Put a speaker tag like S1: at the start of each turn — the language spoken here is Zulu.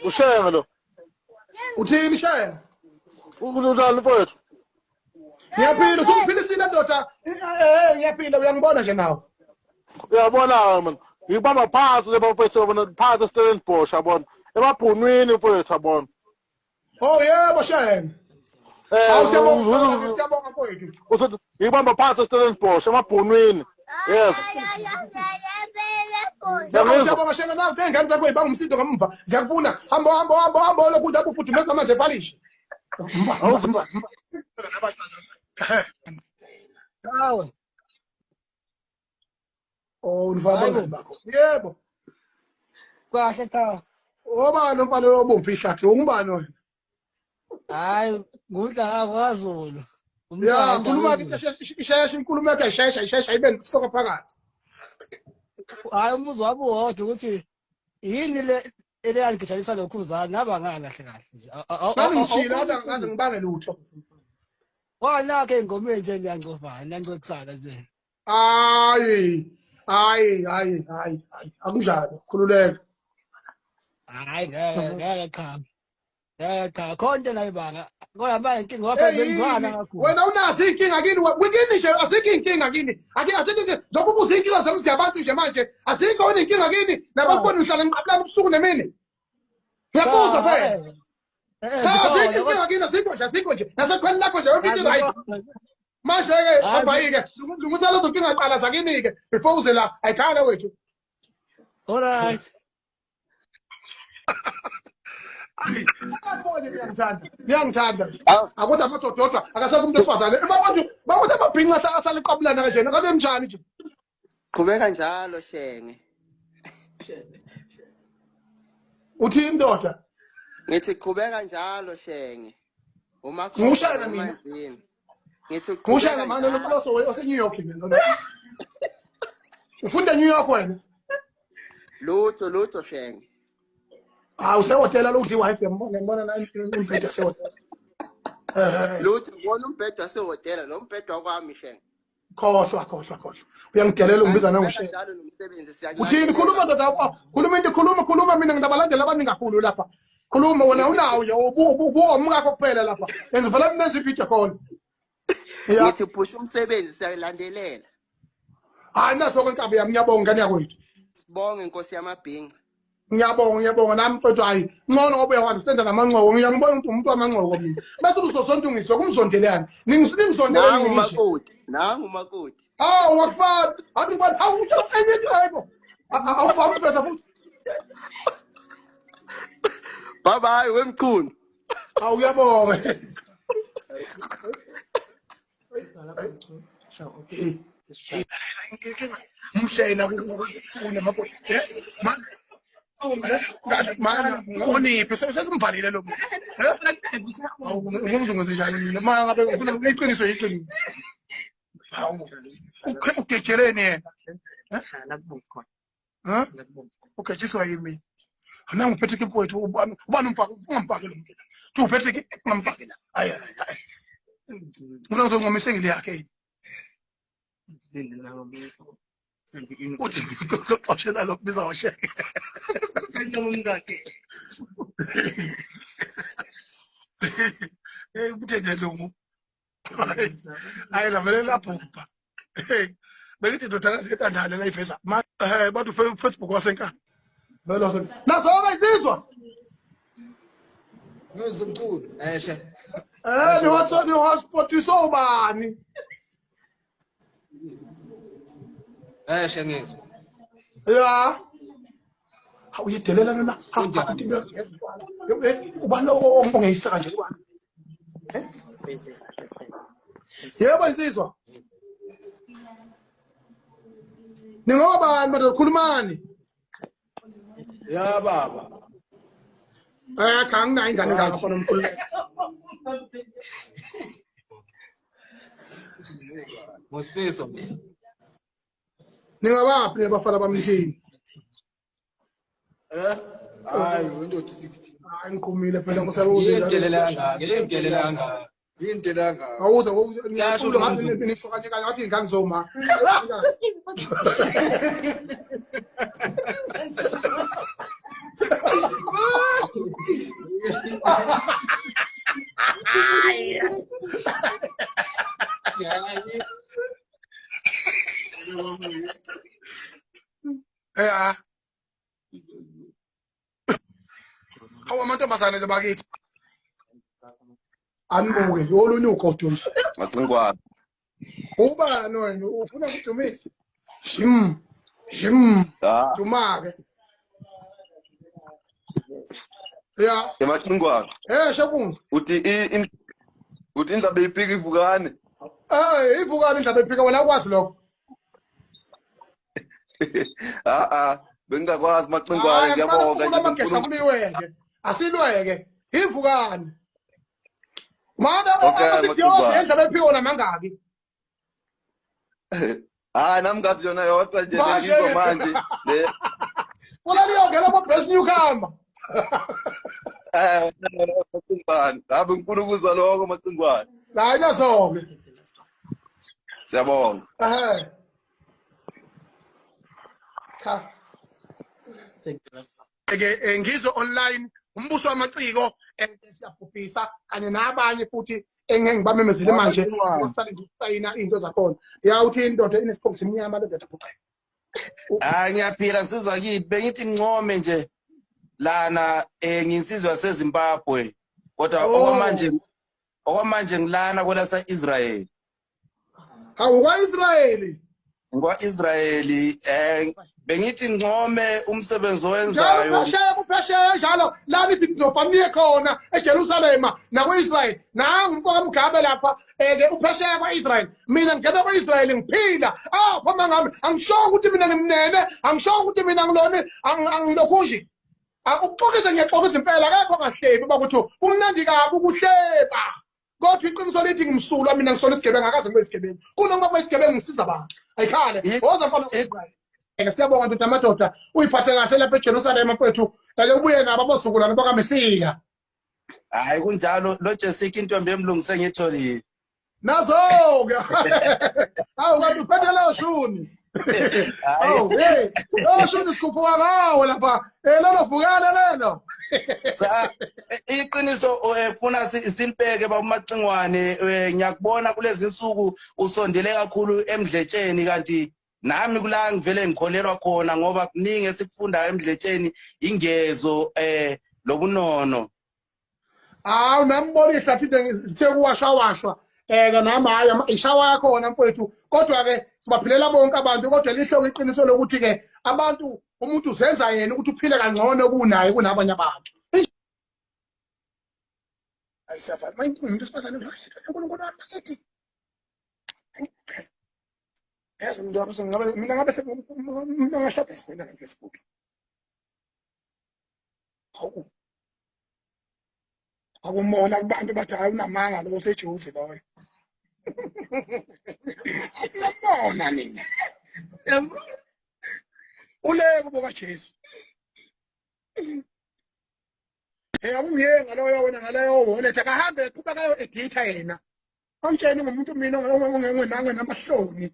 S1: Ushenge lo.
S2: Uthini Shenge?
S1: Unjani mfowethu?
S2: Ngiyaphila, usungiphilisile ndoda. Eh, ngiyaphila, uyangibona nje nawe.
S1: Uyabona mina. Ngibamba phansi le bafethu yabona phansi eStellenbosch yabona. Emabhunwini mfowethu yabona.
S2: Oh yebo Shenge.
S1: Eh,
S2: Hawu siyabonga, siyabonga mfowethu.
S1: Uthi ngibamba phansi eStellenbosch emabhunwini. Yes.
S2: Siyabonga, siyabonga Shenge nawe ngengane zakho ibanga umsindo ngamva. Ziyakufuna. Hamba hamba hamba hamba lokhu nje ufudumeza manje phalishi. Mba mba mba.
S3: Hawe.
S2: Oh, nifaka abangani bakho. Yebo.
S3: Kahle cha.
S2: Obani umfana obomvu ihlathi ungubani wena?
S3: Hayi, ngudla kwaZulu.
S2: Ya, khuluma ke isheshe inkulumo yakhe ishesha ishesha ibe nokusoka phakathi.
S3: Hayi umbuzo wami uwodwa ukuthi yini le eleyangigijabisa lokhuzana naba ngani kahle kahle nje.
S2: Ngani ngishilo kodwa ngaze ngibange lutho.
S3: Wanakhe engomeni nje niyancofana, niyancwekisana nje.
S2: Hayi, hayi, hayi, hayi, hayi, akunjalo, khululeka.
S3: Hayi ngeke ngeke cha. Ngeke cha, khona into enayibanga. Kodwa manje inkinga ngoba
S2: Hey,
S3: bengizwana
S2: yini?
S3: kakhulu.
S2: Wena unazo iy'nkinga kini, kini nje azikho iy'nkinga kini. Ake azikho iy'nkinga, njengoba ubuza iy'nkinga zemizi yabantu nje manje, azikho wena iy'nkinga kini, nabafoni nihlala niqabulana ubusuku nemini. Ngiyakubuza phela.
S3: Cha,
S2: Cha, azikho
S3: zikhona
S2: iy'nkinga kini, azikho nje, azikho nje. Nasekhweni lakho nje yonke into right. Manje-ke,
S3: Hayi,
S2: babhayi-ke, lungisa lezo nkinga qala zakini-ke before uze la, ayikhale wethu.
S3: All right.
S2: Abone niyangithanda. Niyangithanda nje. Akuthi amadoda odwa akasekho umuntu wesifazane. Babantu bakuthi amabhinca asale qabulana kanjena. Ngabe njani nje?
S4: Qhubeka njalo Shenge.
S2: Uthi indoda
S4: Ngithi qhubeka njalo Shenge. Umakhosi
S2: Ngushenge mina.
S4: uManzini. Ngithi
S2: Ngushenge
S4: qhubeka
S2: manje
S4: njalo.
S2: lo ose New York mina lona. Ufunda New York wena.
S4: Lutho lutho Shenge.
S2: Hawu usehotela lokudla iWife yambona ngibona la umbhede sehotela. Eh
S4: Lutho ngibona umbhedo wasehhotela lo mbhedo wakwami Shenge.
S2: khohlwa khohlwa khohlwa. Uyangidelela ungibiza
S4: Qhubeka
S2: nangoshenge.
S4: njalo nomsebenzi
S2: Uthini
S4: siyakulandelela.
S2: khuluma ndoda khuluma into khuluma khuluma mina nginabalandeli abaningi kakhulu lapha. Khuluma wena unawo nje ubuwomkakho kuphela lapha. Yenza vele nenza i-video call. Ya.
S4: Ngithi phusha umsebenzi siyakulandelela.
S2: Hayi naso ke inkabi yami ngiyabonga ngane yakwethu.
S4: Sibonge Nkosi yamabhinca.
S2: Ngiyabonga ngiyabonga nami mfethu hayi ngcono ngoba uyawu-understanda namancoko ngiyangibona ukuthi umuntu wamancoko mina. Bese uzozonda ungizwe kumzondelani. Ningizondeleni
S4: Nangu
S2: nje.
S4: umakoti, nangu umakoti.
S2: Hawu akufani. Athi ngibona hawu usho enye into hayibo. Awuvami ukuveza futhi.
S4: Bye bye wemchunu.
S2: Hawu uyabonga. Umhlena kunamakoti. Mana ngoniphi sesimvalile lo muntu. Hawu ngumzunguze njani mina? Ma ngabe iqiniso iqiniso. Hawu ugejeleni yena? Ha? Ugejiswa yimi. Nangu Patrick mfowethu ubani ubani umfaka ungamfaki lo muntu. Tu Patrick ungamfaki la. Ayi ayi ayi. Ufuna ukuzongomisa ingili yakhe yini? Uthi loxoshela lo kubiza ngosheke. Hey umthethe lungu. Hayi la vele labhubha. Hey bengithi indodakazi yetandane la iveza. Ma eh bathi Facebook wasenkani. Vele wase. Naso ke insizwa.
S5: Ngizwe mkhulu.
S6: Eshe.
S2: Eh ni hotspot ni hotspot isobani?
S6: Eshe ngizwe.
S2: Ya. Uyedelela lona.
S6: Kunjani?
S2: Ubani lo ongeyisa kanje ubani? Yebo insizwa. Ningobani madoda khulumani?
S5: Ya baba.
S2: Eh cha anginayo ingane engaka mfana omkhulu.
S6: Ngosifiso.
S2: Ningabaphi nabafana bamthini?
S5: Eh? Hayi, window 16.
S2: Hayi ngiqhumile phela nkosi
S6: Yini delela kangaka? Yini delela kangaka?
S5: Yini delela kangaka?
S2: Awuze ngiyacula ngathi nisho kanye kanye ngathi ingane zoma. Ya. Awu amantombazane bakithi. Anibuke nje olunye ugodo nje.
S7: Macingwane.
S2: Ubani wena ufuna ukudumisa? Jim. Jim. Duma-ke. Ya.
S7: Emacingwane.
S2: Shekunzi.
S7: Uthi uthi indaba iphika ivukane.
S2: Ivukane indaba iphika wena akwazi lokho.
S7: Bengingakwazi Macingwane ngiyabonga
S2: nje. Amagesha kuliweke. Asilweke. Ivukane. Mana asidiosi indaba iphika namangaki.
S7: Nami ngazi yona yodwa nje ngizwa manje.
S2: Wona liyongena bo best newcomer.
S7: Macingwane. Ngabe ngifuna ukuzwa lokho Macingwane.
S2: Hayi nazo-ke.
S7: Siyabonga.
S2: Cha. Ke ngizwe online umbuso wamaciko siyabhubhisa kanye nabanye futhi engeke ngibamemezele manje osalinde ukusayina into zakhona. Ya uthi indoda inesiphoku simnyama le ndoda bhuqa.
S8: Ngiyaphila nsizwa kithi bengithi ngincome nje lana nginsizwa yaseZimbabwe kodwa okwamanje ngilana kwelasa Israel.
S2: Hawu kwa-Israel.
S8: Ngwa-Israyeli bengithi ncome umsebenzi owenzayo.
S2: Njalo kuphesheya njalo la nithi nizofaniye khona eJerusalema nakwa-Israel. Nangu umfo kaMugabe lapha ke uphesheya kwa-Israel. Mina ngingena kwa-Israel ngiphila. Phuma ngami angishongo ukuthi mina ngimnene, angishongo ukuthi mina ngilona angilokhu nje. Ukuxokisa ngiyaxokisa impela akekho ongahlebi bakuthi kumnandi kabi ukuhleba. Kodwa iqiniso lithi ngimsulwa mina ngisola isigebengu akaze ngibe isigebengu. Kunoma kuba isigebengu ngisiza abantu. Ayikhale. Woza mfana ka-Israel. Siyabonga ndoda amadoda uyiphathe kahle lapha eJerusalema mfethu. Ake ubuye nabo abazukulwane bakaMesiya.
S8: Hayi kunjalo lo Jessica intombi emlungise ngitholile.
S2: Nazo-ke. Hawu kanti uphethe leyo shuni. Hawu hey, leyo shuni sikhuphuka ngawo lapha. Lelo vukane lelo.
S8: Cha iqiniso ufuna silibheke baba Macingwane ngiyakubona kulezi insuku usondele kakhulu emdletsheni kanti nami kula ngivele ngikholelwa khona ngoba kuningi esikufundayo emdletsheni ingezo lobunono.
S2: Hawu nami bona ihlathi zithe kuwashawashwa. Nami hayi ishawa yakhona mfowethu kodwa ke sibaphilela bonke abantu kodwa lihloko iqiniso lokuthi ke abantu umuntu uzenza yena ukuthi uphile kangcono kunaye kunabanye abantu. Ayisafana manje umuntu osifazane uNkulunkulu wami bakithi. Yazi umuntu wami sengabe mina ngabe mina ngashada wena na Facebook. Hawu. Akumona kubantu bathi hayi unamanga lo useJozi loyo. Akumona nina. Uleke kubo kaJesu. Akungiyenga loyo wena ngaleyo wallet akahambe eqhubeka ayo editha yena. Angitsheni ngomuntu mina ongenamahloni.